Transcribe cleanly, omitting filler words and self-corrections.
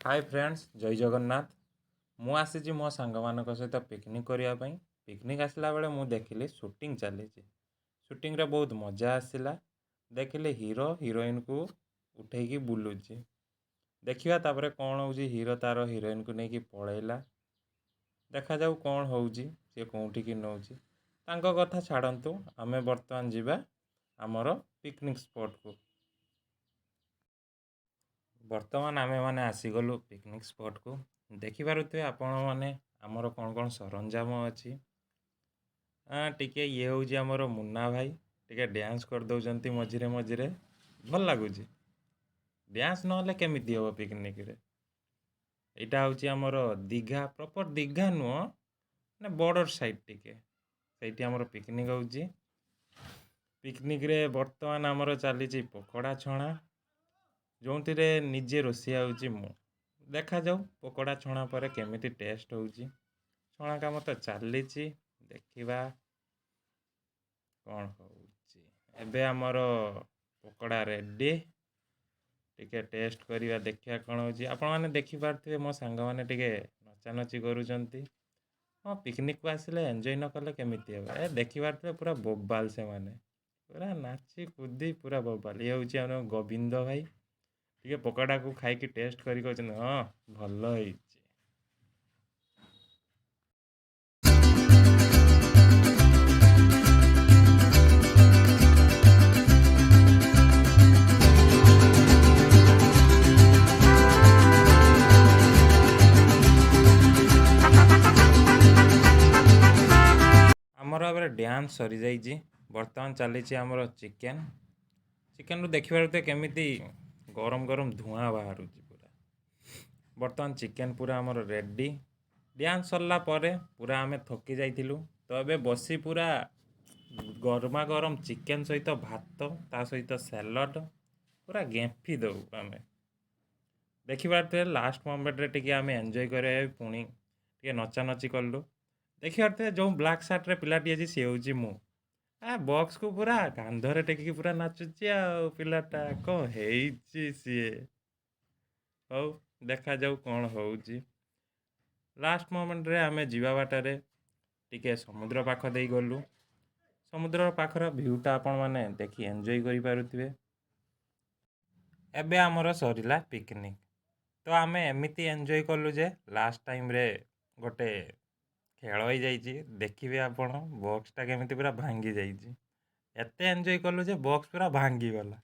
ହାଏ friends, ଜୟ ଜଗନ୍ନାଥ। ମୁଁ ଆସିଛି ମୋ ସାଙ୍ଗମାନଙ୍କ ସହିତ ପିକନିକ୍ କରିବା ପାଇଁ। ପିକନିକ୍ ଆସିଲା ବେଳେ ମୁଁ ଦେଖିଲି ସୁଟିଂ ଚାଲିଛି। ସୁଟିଂରେ ବହୁତ ମଜା ଆସିଲା। ଦେଖିଲି ହିରୋ ହିରୋଇନକୁ ଉଠେଇକି ବୁଲୁଛି। ଦେଖିବା ତାପରେ କ'ଣ ହେଉଛି। ହିରୋ ତାର ହିରୋଇନକୁ ନେଇକି ପଳେଇଲା। ଦେଖାଯାଉ କ'ଣ ହେଉଛି, ସିଏ କେଉଁଠିକି ନେଉଛି। ତାଙ୍କ କଥା ଛାଡ଼ନ୍ତୁ, ଆମେ ବର୍ତ୍ତମାନ ଯିବା ଆମର ପିକନିକ୍ ସ୍ପଟ୍କୁ। ବର୍ତ୍ତମାନ ଆମେମାନେ ଆସିଗଲୁ ପିକନିକ୍ ସ୍ପଟ୍କୁ। ଦେଖିପାରୁଥିବେ ଆପଣମାନେ ଆମର କ'ଣ କ'ଣ ସରଞ୍ଜାମ ଅଛି। ଟିକେ ଇଏ ହେଉଛି ଆମର ମୁନ୍ନା ଭାଇ, ଟିକେ ଡ୍ୟାନ୍ସ କରିଦେଉଛନ୍ତି ମଝିରେ ମଝିରେ। ଭଲ ଲାଗୁଛି। ଡ୍ୟାନ୍ସ ନହେଲେ କେମିତି ହେବ ପିକନିକ୍ରେ? ଏଇଟା ହେଉଛି ଆମର ଦୀଘା, ପ୍ରପର୍ ଦୀଘା ନୁହଁ, ମାନେ ବର୍ଡ଼ର ସାଇଡ଼୍ ଟିକେ। ସେଇଠି ଆମର ପିକନିକ୍ ହେଉଛି। ପିକନିକ୍ରେ ବର୍ତ୍ତମାନ ଆମର ଚାଲିଛି ପକୋଡ଼ା ଛଣା, ଯେଉଁଥିରେ ନିଜେ ରୋଷେଇ ହେଉଛି ମୁଁ। ଦେଖାଯାଉ ପକୋଡ଼ା ଛଣା ପରେ କେମିତି ଟେଷ୍ଟ ହେଉଛି। ଛଣା କାମ ତ ଚାଲିଛି, ଦେଖିବା କ'ଣ ହେଉଛି। ଏବେ ଆମର ପକୋଡ଼ା ରେଡ଼ି। ଟିକେ ଟେଷ୍ଟ କରିବା, ଦେଖିବା କ'ଣ ହେଉଛି। ଆପଣମାନେ ଦେଖିପାରୁଥିବେ, ମୋ ସାଙ୍ଗମାନେ ଟିକେ ନଚାନଚି କରୁଛନ୍ତି। ହଁ, ପିକନିକ୍କୁ ଆସିଲେ ଏନ୍ଜୟ ନ କଲେ କେମିତି ହେବ? ଏ ଦେଖିପାରୁଥିବେ, ପୁରା ବୋବାଲ। ସେମାନେ ପୁରା ନାଚି କୁଦି ପୁରା ବୋବାଲ। ଇଏ ହେଉଛି ଆମର ଗୋବିନ୍ଦ ଭାଇ। ଟିକେ ପକୋଡ଼ାକୁ ଖାଇକି ଟେଷ୍ଟ କରି କହୁଛନ୍ତି, ହଁ, ଭଲ ହେଇଛି। ଆମର ଏବେ ଡ୍ୟାନ୍ସ ସରିଯାଇଛି। ବର୍ତ୍ତମାନ ଚାଲିଛି ଆମର ଚିକେନ୍। ଚିକେନ୍ରୁ ଦେଖିପାରୁଥିବେ କେମିତି ଗରମ ଗରମ ଧୂଆଁ ବାହାରୁଛି ପୁରା। ବର୍ତ୍ତମାନ ଚିକେନ୍ ପୁରା ଆମର ରେଡ଼ି। ଡ୍ୟାନ୍ସ ସରିଲା ପରେ ପୁରା ଆମେ ଥକି ଯାଇଥିଲୁ। ତ ଏବେ ବସି ପୁରା ଗରମା ଗରମ ଚିକେନ୍ ସହିତ ଭାତ, ତା ସହିତ ସାଲାଡ଼ ପୁରା ଗେମ୍ଫି ଦେବୁ ଆମେ। ଦେଖିପାରୁଥିବେ, ଲାଷ୍ଟ ମୋମେଣ୍ଟରେ ଟିକେ ଆମେ ଏନ୍ଜୟ କରିବା ପାଇଁ ପୁଣି ଟିକେ ନଚାନଚି କଲୁ। ଦେଖିପାରୁଥିବେ, ଯେଉଁ ବ୍ଲାକ୍ ସାର୍ଟରେ ପିଲାଟି ଅଛି, ସିଏ ହେଉଛି ମୁଁ। ଆ ବକ୍ସକୁ ପୁରା କାନ୍ଧରେ ଟେକିକି ପୁରା ନାଚୁଛି। ଆଉ ପିଲାଟା କ'ଣ ହେଇଛି ସିଏ? ହଉ, ଦେଖାଯାଉ କ'ଣ ହେଉଛି। ଲାଷ୍ଟ ମୋମେଣ୍ଟରେ ଆମେ ଯିବା ବାଟରେ ଟିକେ ସମୁଦ୍ର ପାଖ ଦେଇ ଗଲୁ। ସମୁଦ୍ର ପାଖର ଭ୍ୟୁଟା ଆପଣମାନେ ଦେଖି ଏନ୍ଜୟ କରିପାରୁଥିବେ। ଏବେ ଆମର ସରିଲା ପିକନିକ୍। ତ ଆମେ ଏମିତି ଏନ୍ଜୟ କଲୁ ଯେ ଲାଷ୍ଟ ଟାଇମ୍ରେ ଗୋଟେ ଖେଳ ହେଇଯାଇଛି। ଦେଖିବେ ଆପଣ, ବକ୍ସଟା କେମିତି ପୁରା ଭାଙ୍ଗି ଯାଇଛି। ଏତେ ଏନ୍ଜୟ କଲୁ ଯେ ବକ୍ସ ପୁରା ଭାଙ୍ଗିଗଲା।